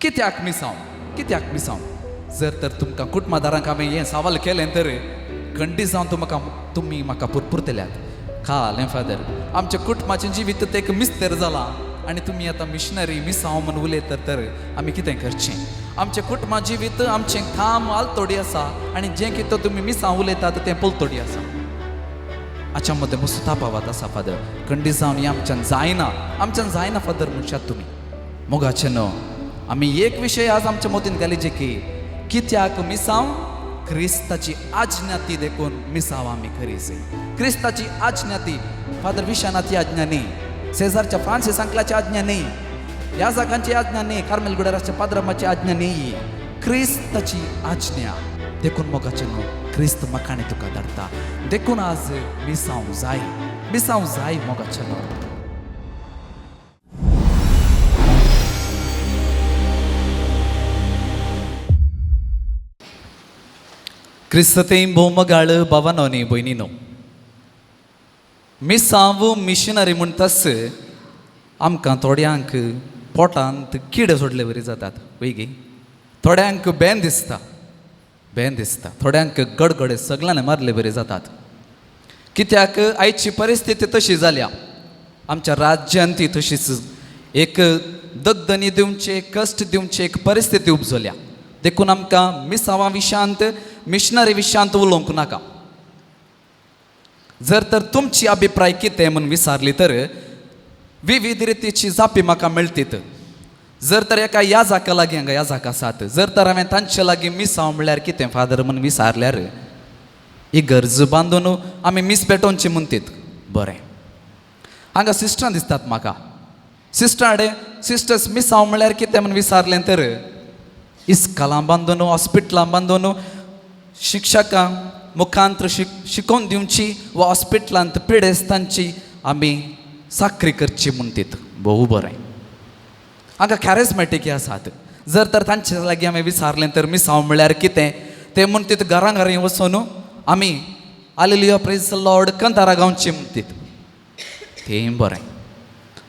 कित्याक मिसांव, कित्याक मिसांव? जर तर तुमकां कुटुंबादारांक हांवें हें सवाल केलें तर खंडीत जावन तुमकां तुमी म्हाका पुरपुरतल्यात. खालें फादर, आमच्या कुटुंबाचें जिवीत तें एक मिस्तेर जालां आनी तुमी आतां मिशनरी मिसांव म्हूण उलयतात तर आमी कितें करचें? आमचें कुटुंबा जिवीत आमचें काम आलतोडी आसा आनी जें कितें तुमी मिसांव उलयतात तें पलतोडी आसा. हाच्या मदें मस्तो तापावत आसा फादर, खंडीत जावन हें आमच्यान जायना, आमच्यान जायना फादर म्हणशात तुमी. मोगाचें न्हू आमी एक विशय आज आमच्या मतीन घालीचे की कित्याक मिसांव? क्रिस्ताची आज्ञा ती देखून मिसांव आमी करीसे. क्रिस्ताची आज्ञा ती फादर विशानाची आज्ञा न्ही, सेजारच्या फ्रांसीस अंकलाची आज्ञा न्ही, ह्या जागांची आज्ञा न्ही, कार्मेल गुडाराच्या पाद्रामाची आज्ञा न्ही, क्रिस्ताची आज्ञा देखून मोगाचें न्हू क्रिस्त म्हाका आनी तुका धाडटा. देखून आज मिसांव जाय, मिसांव जाय मोगाचें न्हू. क्रिस्ततें भोवमगाळ भावानो न्ही भयणीनो, मिसांव मिशनरी म्हणटास आमकां थोड्यांक पोटांत किडे सोडले वरी जातात वय गी. थोड्यांक बेन दिसता, बेन दिसता, थोड्यांक गडगडे सगळ्यांनी मारले बरी जातात. कित्याक आयची परिस्थिती तशी जाल्या, आमच्या राज्यांत ती तशीच एक दगदनी दिवचे, कश्ट दिवचे एक परिस्थिती उपजल्या. देखून आमकां मिसांवा विशांत, मिशनरी विशांत उलोवंक नाका. जर तर तुमची अभिप्राय कितें म्हूण विचारली तर विविध रितीची जापी म्हाका मेळटीत. जर तर एका याजाका लागीं हांगा याजाक आसात, जर तर हांवें तांचे लागीं मिसांव म्हणल्यार कितें फादर म्हूण विचारल्यार ही गरज बांदून आमी मीस पेटोवची म्हणटीत. बरें, हांगा सिस्टरां दिसतात म्हाका. सिस्टरां हाडे सिस्टर्स मिसांव म्हणल्यार कितें म्हूण विचारलें तर इस्कालां बांदून, हॉस्पिटलां बांदून शिक्षकां मुखांत शिकोवन दिवची वा हॉस्पिटलांत पिडेस्तांची आमी साकरी करची म्हणटीत. भोव बरें, हांगा कॅरिजमॅटीक आसात. जर तर तांचे लागीं आमी विचारलें तर मिसांव म्हणल्यार कितें ते म्हणटीत घरां घरां वचून आमी आलेलुया प्रेज लॉर्ड कंतारा गावची म्हणटीत. तें बरें.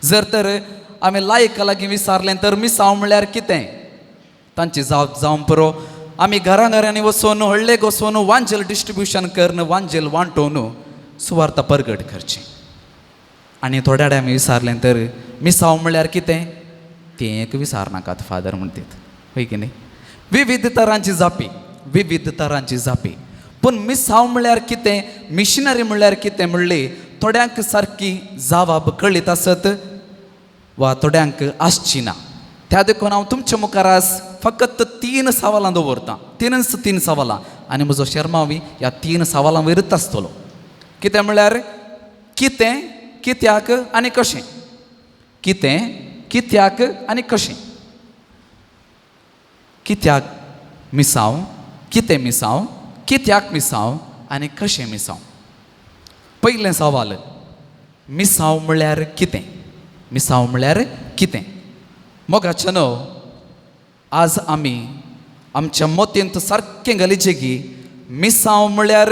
जर तर आमी लायका लागीं विचारलें तर मिसांव म्हणल्यार कितें तांची जाप जावं पुरो आमी घरां घरांनी वचून हळ्ळेक वचून वांजेल डिस्ट्रिब्युशन करून वांजेल वांटोवन सुवार्ता परगट करची. आनी थोड्या आमी विचारलें तर मिसांव म्हणल्यार कितें तें एक विचारनाकात फादर म्हणटीत. हय की न्ही? विविध तरांची जापी, विविध तरांची जापी. पूण मिसांव म्हणल्यार कितें, मिशनरी म्हणल्यार कितें म्हणली थोड्यांक सारकी जावाब कळीत आसत वा थोड्यांक आसची ना. त्या देखून हांव तुमच्या मुखार आज फकत 3 सवालां दवरतां, तीनच 3 सवालां, आनी म्हजो शर्मावी ह्या 3 सवालां वयरूच आसतलो. कितें म्हणल्यार कितें, कित्याक आनी कशें. कितें, कित्याक आनी कशें. कित्याक मिसांव, कितें मिसांव, कित्याक मिसांव आनी कशें मिसांव. पयलें सवाल, मिसांव म्हणल्यार कितें? मिसांव म्हणल्यार कितें? मोगाचें न्हू आज आमी आमच्या मतींत सारकें घालीचें की मिसांव म्हणल्यार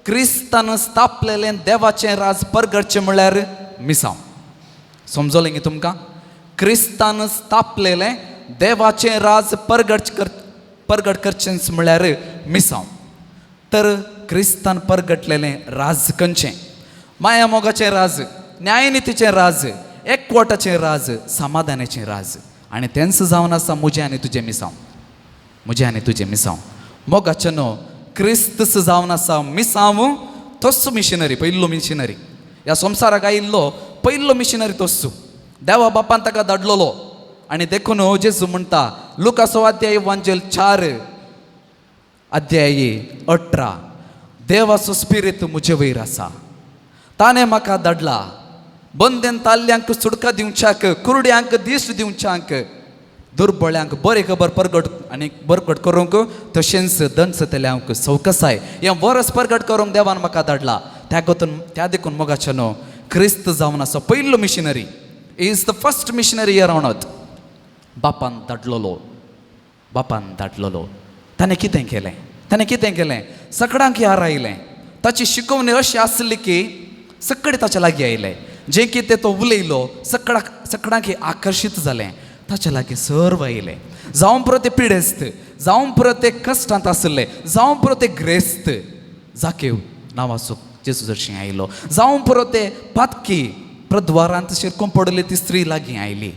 क्रिस्तान स्थापलेलें देवाचें राज परगटचें म्हणल्यार मिसांव. समजलें गी तुमकां? क्रिस्तान स्थापलेलें देवाचें राज परगट करचेंच म्हणल्यार मिसांव. तर क्रिस्तान परगटलेलें राज खंयचें? माया मोगाचें राज, न्यायनितीचें राज, एकवटाचें राज, समाधानाचें राज. आनी तेंच जावन आसा म्हजें आनी तुजें मिसांव, म्हजें आनी तुजें मिसांव. मोगाचें न्हू क्रिस्त जावन आसा मिसांव, तोच मिशनरी, पयलो मिशनरी ह्या संवसाराक आयिल्लो पयलो मिशनरी तोच. देवा बापान ताका धाडलेलो. आनी देखून जेजू म्हणटा लुकासो अध्याय वांजेल 4 अध्याय 18, देवाचो स्पिरीत म्हजे वयर आसा, ताणें म्हाका धाडला बंदेन ताल्ल्यांक सुटका दिवच्याक, कुरड्यांक दिश्ट दिवच्याक, दुर्बळ्यांक बरी खबर परगट आनी बरगट करूंक, तशेंच दंसतल्यांक सवकसाय. हें वरस परगट करूंक देवान म्हाका धाडला. त्या गोतून त्या देखून मोगाचें न्हू क्रिस्त जावन आसा पयलो missionary, is the first missionary here on earth. बापान धाडलेलो, बापान धाडलेलो. ताणें कितें केलें? ताणें कितें केलें? सगळ्यांक ह्यार आयलें. ताची शिकोवणी अशी आसली की सगळे ताच्या लागीं आयले. जें कितें तो उलयलो सगळ्यांक आकर्शीत जालें. ताच्या लागीं सर्व आयले. जावं पुरो ते पिडेस्त, जावं पुरो ते कश्टांत आशिल्ले, जावं पुरो ते ग्रेस्त, जाकेव नांवाचो जेजू जरशीं आयलो, जावं पुरो ते पातकी प्रद्वारांत शिरकून पडले ती स्त्री लागीं आयली,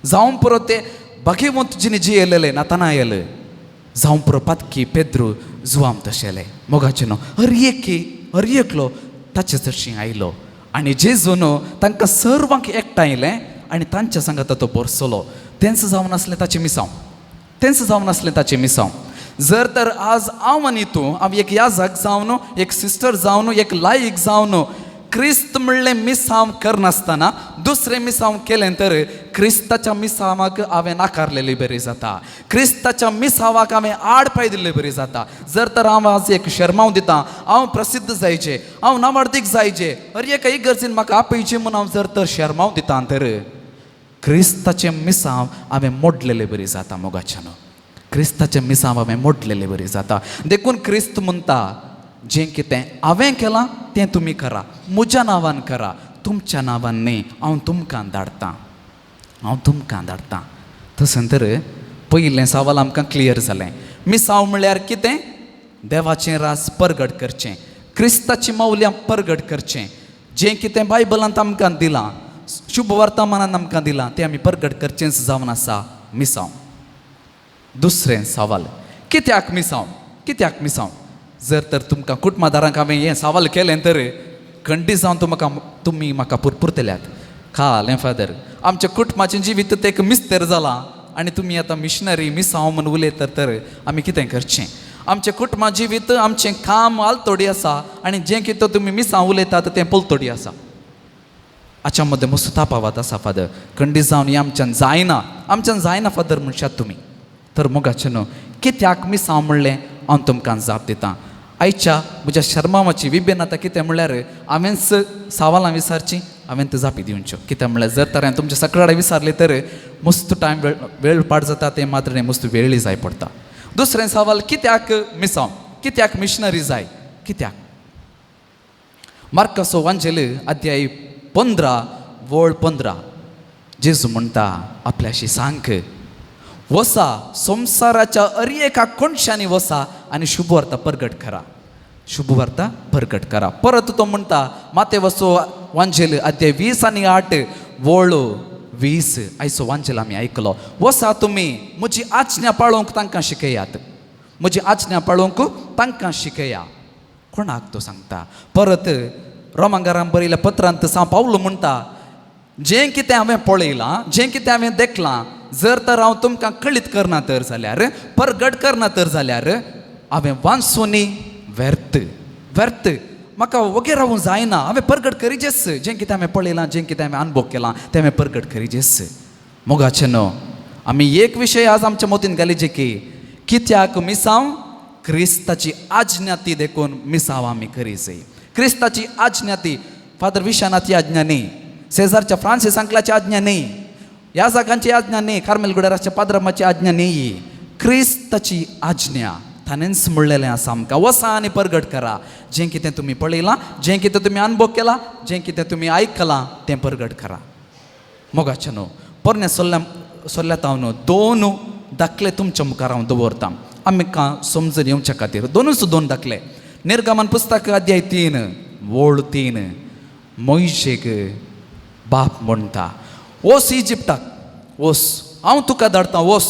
जावं पुरो ते भाग्यवंत जिणे जियेलेले नातानायल, जावं पुरो पातकी पेद्रू जुवाम तशेले. मोगाचें न्हू, हर एकी हर एकलो ताचे जरशीं आयलो आनी जेजून तांकां सर्वांक एकठांयलें आनी तांच्या सांगाता तो बरसलो. तेंच जावन आसलें ताचें मिसांव, तेंच जावन आसलें ताचें मिसांव. जर तर आज हांव आनी तूं, हांव एक याजक जावन, एक सिस्टर जावन, एक लायक जावन क्रिस्त म्हणलें मिसांव करनासतना दुसरें मिसांव केलें तर क्रिस्ताच्या मिसांवाक हांवें नाकारलेली बरी जाता, क्रिस्ताच्या मिसांवाक हांवें आड पांय दिल्ली बरी जाता. जर तर हांव आज एक शर्मांव दितां, हांव प्रसिद्ध जायचे, हांव नावार्दीक जायचे, हर एका इगर्जीन म्हाका आपयचे म्हूण हांव जर तर शर्मांव दितां तर क्रिस्ताचें मिसांव हांवें मोडलेले बरी जाता. मोगाच्यान क्रिस्ताचें मिसांव हांवें मोडलेले बरी जाता. देखून क्रिस्त म्हणटा, जें कितें हांवें केलां तें तुमी करा, म्हज्या नांवान करा, तुमच्या नांवान न्ही. हांव तुमकां धाडटां, हांव तुमकां धाडटां. तशें तर पयलें सवाल आमकां क्लियर जालें. मिसांव म्हळ्यार कितें? देवाचें रास परगट करचें, क्रिस्ताची मौल्यां परगट करचें, जें कितें बायबलांत आमकां दिलां, शुभ वर्तमानान आमकां दिलां तें आमी परगट करचेंच जावन आसा मिसांव. दुसरें सवाल, कित्याक मिसांव, कित्याक मिसांव? जर तर तुमकां कुटुंबादारांक हांवें हें सवाल केलें तर खंडीत जावन तुमी म्हाका पुरपुरतल्यात. खालें फादर, आमच्या कुटुंबाचें जिवीत तें एक मिस्तेर जालां आनी तुमी आतां मिशनरी मिसांव म्हूण उलयतात तर आमी कितें करचें? आमचें कुटुंबा जिवीत, आमचें काम आलतोडी आसा आनी जें कितें तुमी मिसांव उलयतात तें पलतोडी आसा. हाच्या मदें मस्त तापावत आसा फादर, खंडीत जावन हें आमच्यान जायना, आमच्यान जायना फादर म्हणशात तुमी. तर मोगाचें न्हू, कित्याक मिसांव म्हणलें हांव तुमकां जाप दितां. आयच्या म्हज्या शर्मावाची विबेन आतां कितें म्हणल्यार हांवेंच सवालां विचारचीं, हांवें त्यो जापी दिवच्यो. कित्याक म्हणल्यार जर तर हांवें तुमच्या सकडां विचारलें तर मस्त टायम वेळ वेळ पाड जाता, तें मात्र न्ही, मस्त वेळी जाय पडटा. दुसरें सवाल, कित्याक मिसांव, कित्याक मिशनरी जाय, कित्याक? मार्कासो वांजेल अध्याय 15 वळ 15 जेजू म्हणटा आपल्याशी सांग, वसा संवसाराच्या हर एका कोनशांनी वसा आनी शुभवार्ता परगट करा, शुभवार्ता परगट करा. परत तो म्हणटा मातेवसो वांजेल अध्याय 20 आनी 8 वळ 20 आयचो वांजेल आमी आयकलो. वसा तुमी म्हजी आज्ञा पाळोवंक तांकां शिकयात, म्हजी आज्ञा पाळोवंक तांकां शिकया. कोणाक तो सांगता? परत रोमांगारान बरयल्या पत्रांत सांव पावलो म्हणटा, जें कितें हांवें पळयलां, जें कितें हांवें देखलां, जर तर हांव तुमकां कळीत करना तर जाल्यार, परगट करना तर जाल्यार हांवें वांचूनी व्यर्थ, व्यर्थ, म्हाका वगेर रावूं जायना. हांवें परगट करिजेच, जें कितें हांवें पळयलां, जें कितें हांवें अनुभव केलां तें हांवें परगट करिजेच. मोगाचें न्हू, आमी एक विशय आज आमच्या मतीन घालिजे की कित्याक मिसांव? क्रिस्ताची आज्ञा ती, देखून मिसांव आमी करिजय. क्रिस्ताची आज्ञा ती, फादर विशानाची आज्ञा न्ही, सेजारच्या फ्रांसीस अंकलाची आज्ञा न्ही, ह्या जागांची आज्ञा न्ही, कार्मेल गुडेराच्या पाद्रमाची आज्ञा न्ही, क्रिस्ताची आज्ञा. ताणेंच म्हणलेलें आसा आमकां, वसा आनी परगट करा, जें कितें तुमी पळयलां, जें कितें तुमी अनुभव केला, जें कितें तुमी आयकलां तें परगट करा. मोगाचें न्हू, पोरण्या सोल्ल्यात हांव न्हू दोन दाखले तुमच्या मुखार हांव दवरतां आमकां समजून येवच्या खातीर. दोनूच दोन दाखले. निर्गमन पुस्तक अध्याय 3 वळ 3 मोयशेक बाप म्हणटा, वोस इजिप्टाक वोस, हांव तुका धाडटां वोस,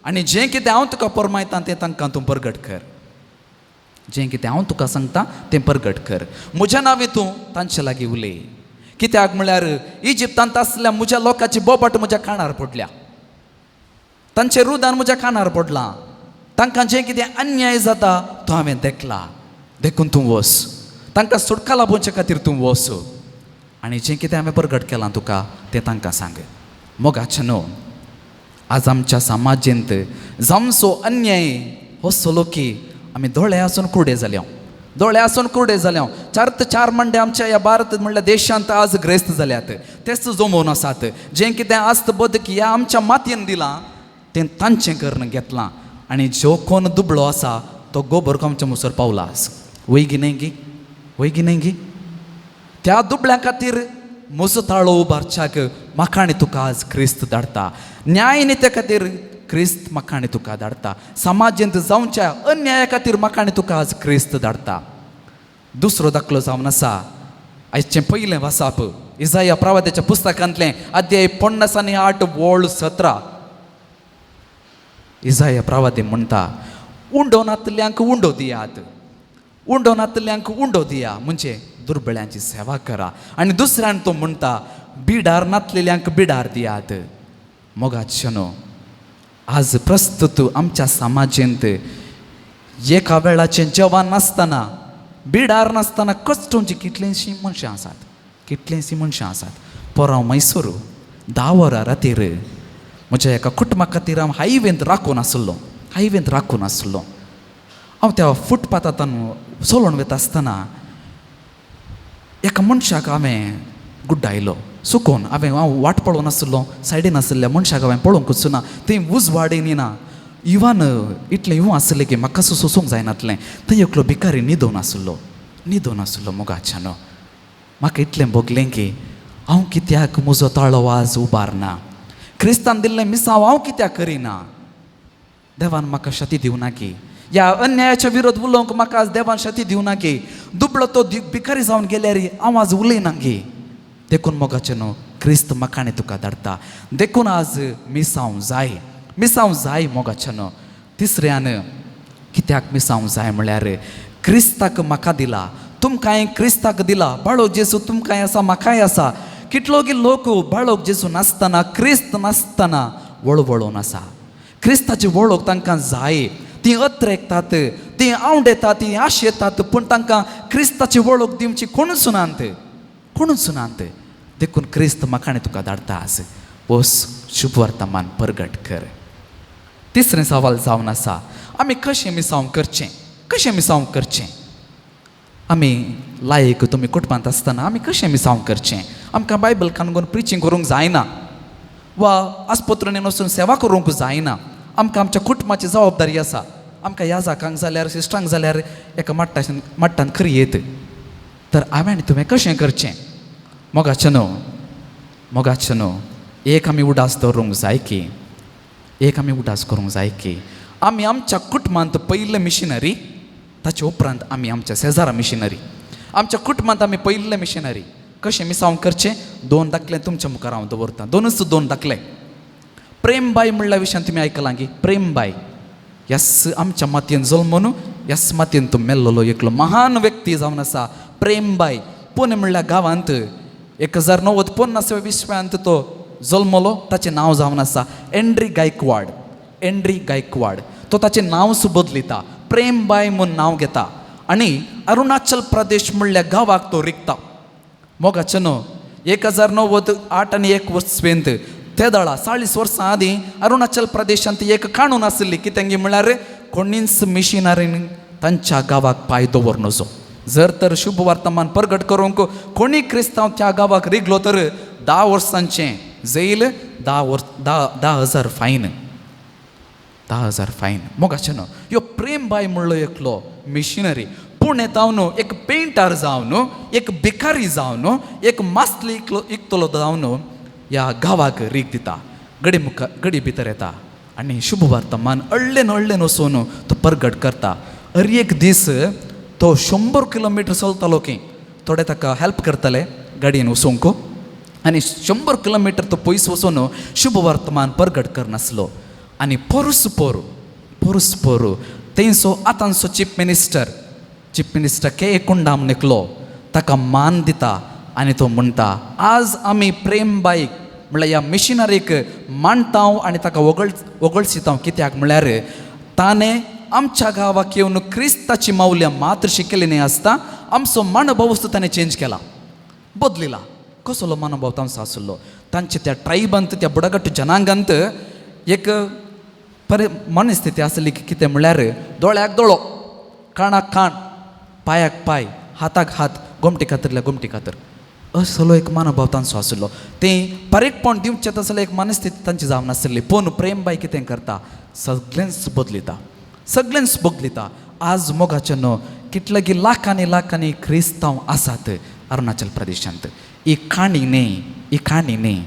आनी जें कितें हांव तुका परमायता तें तांकां तूं परगट कर, जें कितें हांव तुका सांगता तें परगट कर, म्हज्या नांवे तूं तांचे लागीं उलय. कित्याक म्हळ्यार इजिप्तांत आसल्या म्हज्या लोकांची बोबाट म्हज्या कानार पडल्या, तांचें रुदान म्हज्या कानार पडलां, तांकां जें कितें अन्याय जाता तो हांवें देखला, देखून तूं वस, तांकां सुटका लाभोवचे खातीर तूं वस आनी जें कितें हांवें परगट केलां तुका तें तांकां सांग. मोगाचें न्हू, आज आमच्या समाजेंत जावचो अन्याय हो सलो की आमी दोळे आसून कुरडे जाल्या, दोळे आसून कुरडे जाल्या. चार ते चार मांडे आमच्या ह्या भारत म्हणल्या देशांत आज ग्रेस्त जाल्यात, तेच जमोवन आसात. जें कितें आस्त बदक ह्या आमच्या मातयेन दिलां तें तांचें करून घेतलां आनी जो कोण दुबळो आसा तो गोबर आमच्या मुसर पावला आस. वय गी न्हय गी, वय गी न्हय गी? त्या दुबळ्यां खातीर म्हजो ताळो उबारच्याक म्हाका आनी तुका आज क्रिस्त धाडटा. न्याय नित्या खातीर क्रिस्त म्हाका आनी तुका धाडटा. समाजेंत जावच्या अन्याया खातीर म्हाका आनी तुका आज क्रिस्त धाडटा. दुसरो दाखलो जावन आसा आयचें पयलें वासाप इजाया प्रवाद्याच्या पुस्तकांतलें अध्याय 58 वळ 17. इजाया प्रवादी म्हणटा, उंडो नातल्यांक उंडो दियात, उंडो नातल्यांक उंडो दिया, म्हणजे दुर्बळ्यांची सेवा करा. आनी दुसऱ्यान तो म्हणटा, बिडार नातलेल्यांक बिडार दियात. मोगाचेनो, आज प्रस्तुत आमच्या समाजेंत एका वेळाचें जेवण नासतना, बिडार नासतना कश्टोंची कितलींशीं मनशां आसात, कितलींशीं मनशां आसात. पोरां मैसूर 10 वरां रातीर म्हज्या एका कुटुंबा खातीर हांव हायवेंत राखून आसलो, हायवेंत राखून आसलो. हांव त्या फुटपाथांतल्यान चलोवन वता आसतना एका मनशाक हांवें गुड्डायलो चुकोन. हांव वाट पळोवन आसलो, सायडीन आशिल्ल्या मनशाक हांवें पळोवंकूच ना. थंय उजवाडीन ना, इवान इतलें इव आसलें की म्हाका सोसूंक जायनातलें. थंय एकलो भिकारी न्हिदोन आसलो, न्हिदोन आसलो. मोगाच्यानो, म्हाका इतलें भोगलें की हांव कित्याक म्हजो ताळो आज उबारना, क्रिस्तान दिल्लें मिसांव हांव कित्याक करिना. देवान म्हाका शती दिवना की ह्या अन्यायाच्या विरोध उलोवंक म्हाका आज देवान शती दिवना की दुबळो तो भिकारी जावन गेल्यार हांव आज उलयना की. देखून मोगाचें न्हू, क्रिस्त म्हाका आनी तुका धाडटा. देखून आज मिसांव जाय, मिसांव जाय मोगाचें न्हू. तिसऱ्यान कित्याक मिसांव जाय म्हळ्यार क्रिस्ताक म्हाका दिला, तुमकांय क्रिस्ताक दिला. बाळोक जेजू तुमकांय आसा, म्हाकाय आसा. कितलो की लोक बाळोक जेजू नासतना, क्रिस्त नासतना वळवळून आसा. क्रिस्ताची वळख तांकां जाय. ती अत्रेकतात, ती आवडेतात, ती आशेतात, पूण तांकां क्रिस्ताची वळख दिवची कोणूच नात, कोणूच नात. देखून क्रिस्त म्हाका आनी तुका धाडटा आज, वस शुभ वर्तमान परगट कर. तिसरें सवाल जावन आसा, आमी कशें मिसांव करचें, कशें मिसांव करचें. आमी लायक तुमी कुटुंबांत आसतना आमी कशें मिसांव करचें. आमकां बायबल कानगून प्रिचींग करूंक जायना वा आस्पत्रेन वचून सेवा करूंक जायना. आमकां आमच्या कुटुंबाची जबाबदारी आसा. आमकां ह्या जाकांक जाल्यार सिस्टरांक जाल्यार एका माट्टान खरी येत. तर हांवें आनी तुवें कशें करचें. मोगाचें न्हू, मोगाचें न्हू, एक आमी उडास दवरूंक जाय की, एक आमी उडास करूंक जाय की आमी आमच्या कुटुंबांत पयले मिशनरी, ताचे उपरांत आमी आमच्या शेजारा मिशनरी. आमच्या कुटुंबांत आमी पयले मिशनरी. कशें मिसांव करचें, 2 दाखले तुमच्या मुखार हांव दवरतां, दोनूच 2 दाखले. प्रेमबाय म्हणल्या विशयान तुमी आयकलां की प्रेमबाय यस आमच्या मातयेन जल्मून यस मातयेन तो मेल्लोलो एकलो महान व्यक्ती जावन आसा. प्रेमबाय पुणे म्हणल्या गांवांत 1950 विश्वांत तो जल्मलो. ताचें नांव जावन आसा एंड्री गायकवाड. एंड्री गायकवाड तो ताचें नांव सु बदलिता, प्रेमबाय म्हूण नांव घेता आनी अरुणाचल प्रदेश म्हणल्या गांवाक तो रिगता. मोगाचें न्हू, 1908 आनी 1 वर्सवेंत तेदळा 40 वर्सां आदीं अरुणाचल प्रदेशांत एक काणून आसली. कितें म्हळ्यार कोणीच मिशनरीन तांच्या गांवाक पांय दवर नजो. जर तर शुभ वर्तमान परगट करूंक कोणी क्रिस्तांव त्या गांवाक रिगलो तर 10 वर्सांचें जैल, 10,000 फायन, 10,000 फायन. मोगाचें न्हू, ह्यो प्रेमबाय म्हणलो एकलो मिशनरी पुणे जावन एक पेंटर जावन, एक भिकारी जावन, एक मासली इकतलो जावन ह्या गांवाक रीग दिता. गडी मुखार गडी भितर येता आनी शुभ वर्तमान अडलेन अडलेन वचून तो परगट करता. हर एक दीस तो 100 किलोमिटर चलतालो की थोडे ताका हेल्प करताले गाडयेन वचूंक, आनी 100 किलोमिटर तो पयस वचून शुभ वर्तमान परगट करनासलो. आनी पोरूस पोर तेंचो आतांचो चीफ मिनिस्टर के कुंडाम निकलो ताका मान दिता आनी तो म्हणटा, आज आमी प्रेमबाईक म्हणल्यार ह्या मिशनरीक मानता आनी ताका वगळसिता. कित्याक म्हणल्यार ताणें आमच्या गांवाक येवन क्रिस्ताची मावल्या मात्र शिकयली न्हय आसता, आमचो मानभाव ताणें चेंज केला, बदलिला. कसलो मानभाव तांचो आसलो, तांच्या त्या ट्रायबांत, त्या बुडागट्ट जनांगांत एक परे मनस्थिती आसली की कितें म्हणल्यार दोळ्याक दोळो, काणाक काण, पांयाक पांय, हाताक हात, गोमटी खातरल्या गोमटी खातर, असलो एक मानभाव तांचो आसलो. तें पारेकपण दिवचें तसलो एक मनस्थिती तांची जावन आसली. पूण प्रेमबाय कितें करता, सगळेंच बदलिता, सगळेंच बदलिता. आज मोगाचें न्हू, कितले की लाखांनी लाखांनी क्रिस्तांव आसात अरुणाचल प्रदेशांत. ही काणी न्ही, ही काणी न्ही,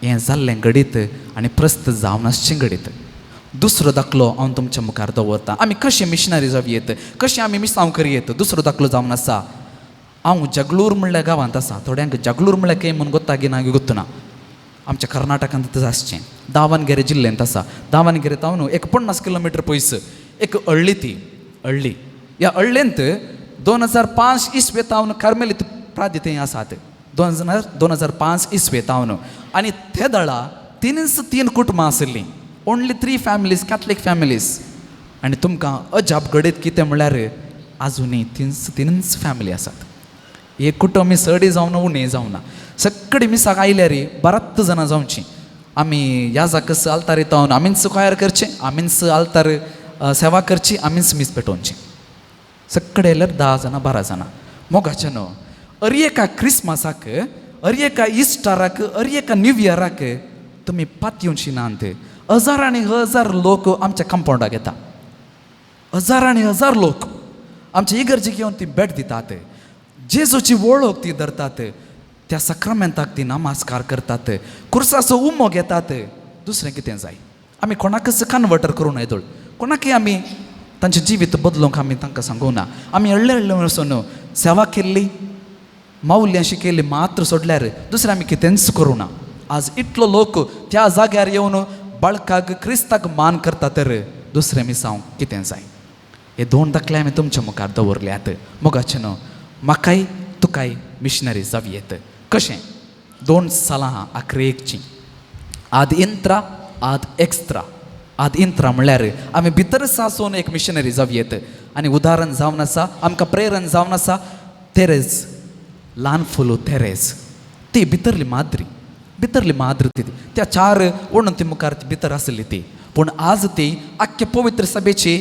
हें जाल्लें घडीत आनी प्रस्त जावन आसचें घडीत. दुसरो दाखलो हांव तुमच्या मुखार दवरता. आमी कशें मिशनरी जावं येत, कशें आमी मिसांव करयेत. दुसरो दाखलो जावन आसा, हांव जगलूर म्हणल्या गांवांत आसा. थोड्यांक जगलूर म्हणल्यार खंय म्हूण गोत्ता ना गोत्तना, आमच्या कर्नाटकांत आसचें, दावणगेरे जिल्ल्यांत आसा. दावणगेरे तावन एक 50 किलोमिटर पयस एक अळ्ळी, ती अळ्ळी. ह्या अळ्ळेंत 2005 इस्वे तावन कार्मेलीत प्रादी थंय आसात, 2005 इस्वे तावन. आनी ते दळा तिनच तीन कुटुंबां आशिल्लीं, ओन्ली 3 फॅमिलीज, कॅथलीक फॅमिलीज. आनी तुमकां अजाप घडीत कितें म्हणल्यार आजुनूय तीनच फॅमिली आसात. एक कुटुंब चडय जावना, उणें जावना. सगळीं मिसाक आयल्यार बरात जाणां जावचीं. आमी ह्या जाकस आल्तार येता, आमीच कोयार करचें, आमीच आल्तार सेवा करची, आमीच मीस पेटोवची. सगळे आयल्यार 10 जाणां 12 जाणां. मोगाचें न्हू, अरी एका क्रिसमसाक, अरी एका इस्टराक, अरी एका न्यू इयराक तुमी पातयेवची नात. हजार आनी हजार लोक आमच्या कंपावंडाक येता, हजार आनी हजार लोक आमच्या इगर्जेक येवन ती भेट दितात, जेजूची वळख ती धरतात, त्या सक्रामेंताक ती नमस्कार करतात, कुर्साचो उमो घेतात. दुसरें कितें जाय? आमी कोणाकच कन्वर्टर करूं येदोळ, कोणाकय आमी तांचें जिवीत बदलूंक आमी तांकां सांगूं ना. आमी व्हडले व्हडले वचून सेवा केल्ली, मावली शिकयली मात्र सोडल्यार दुसरें आमी कितेंच करूं ना. आज इतलो लोक त्या जाग्यार येवन बाळकाक क्रिस्ताक मान करता, तर दुसरें मिसांव कितें जाय? हे दोन दाखले आमी तुमच्या मुखार दवरल्यात. मोगाचें न्हू, म्हाकाय तुकाय मिशनरी जावं येत. कशें? दोन सालां आहा आखरेकचीं, आद इंत्रा आद एक्स्त्रा. आद इंत्रा म्हणल्यार आमी भितर सासून एक मिशनरी जावं येत. आनी उदाहरण जावन आसा, आमकां प्रेरण जावन आसा तेरेज, ल्हान फुलू तेरेज. ती भितरली माद्री, भितरली माद्री ती त्या 4 वणती मुखार ती भितर आसली ती, पूण आज ती आख्खे पवित्र सभेची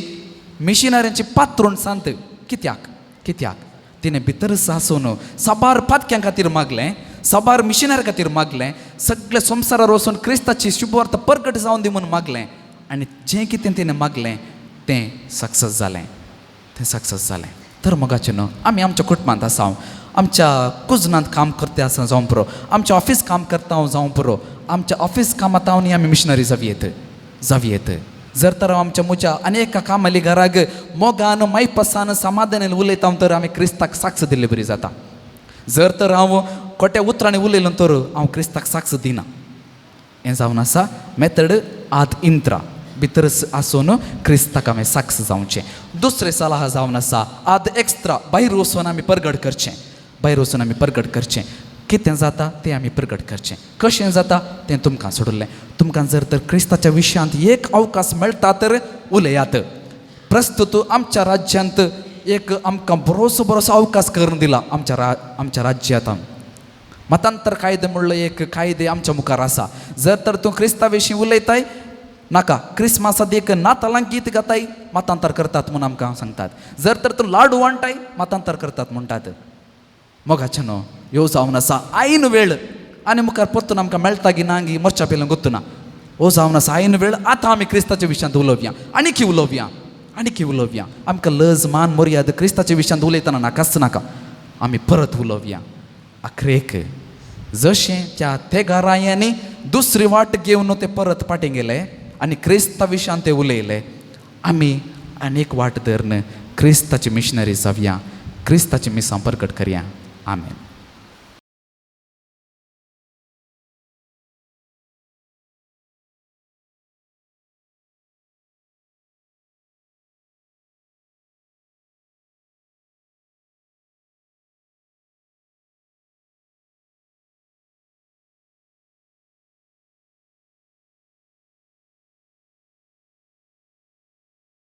मिशनऱ्यांची पात्रोण सांत. कित्याक? कित्याक तिणें भितर सासून साबार पातक्यां खातीर मागलें, साबार मिशनरी खातीर मागलें, सगळे संवसारार वचून क्रिस्ताची शुभवार्ता परगट जावन दी म्हूण मागलें. आनी जें कितें तिणें मागलें तें सक्सेस जालें, तें सक्सेस जालें. तर मोगाचें न्हू, आमी आमच्या कुटुंबांत आसा, आमच्या कुजनांत काम करता आसा जावं पुरो, आमच्या ऑफीस काम करता जावं पुरो, आमच्या ऑफीस कामांत आमी मिशनरी जावं येत, जावं येत. जर तर आमच्या म्हज्या अनेक कामाली घराक मोगान मायपासान समाधानान उलयता तर आमी क्रिस्ताक साक्ष दिल्ले बरी जाता. जर तर हांव खोट्या उतरांनी उलयलो तर हांव क्रिस्ताक साक्ष दिना. हें जावन आसा मेथड आद इंत्रा, भितर आसून क्रिस्ताक आमी साक्ष जावचें. दुसरें सलाह जावन आसा आद एक्स्ट्रा, भायर वचून आमी परगट करचें, भायर वचून आमी परगट करचें. कितें जाता तें आमी परगट करचें, कशें जाता तें तुमकां सोडलें. तुमकां जर तर क्रिस्ताच्या विशयांत एक अवकाश मेळटा तर उलयात. प्रस्तुत आमच्या राज्यांत एक आमकां बरोसो बरोसो अवकाश करून दिला. आमच्या राज्यांत मतांतर कायदे म्हणलो एक कायदे आमच्या मुखार आसा. जर तर तूं क्रिस्ता विशीं उलयताय नाका, क्रिसमसा एक नातालांक गीत गाताय मतांतर करतात म्हूण आमकां सांगतात. जर तर तूं लाडू वांटाय मतांतर करतात म्हणटात. मोगाचें न्हू, ह्यो जावन आसा आयन वेळ आनी मुखार परतून आमकां मेळटा गी ना गी मरच्या पेल्यान गोत्तुना. हो जावन आसा आयन वेळ. आतां आमी क्रिस्ताच्या विशयांत उलोवया, आनी उलोवया, आनी उलोवया. आमकां लज मान मर्याद क्रिस्ताच्या विशयांत उलयतना नाकाच नाका. आमी परत उलोवया. आखरेक जशें त्या तेगारायांनी दुसरी वाट घेवन ते परत फाटीं गेले आनी क्रिस्ता विशयांत ते उलयले, आमी आनी एक वाट धरून क्रिस्ताची मिशनरी जावया, क्रिस्ताची मिसां परगट करया. आमेन.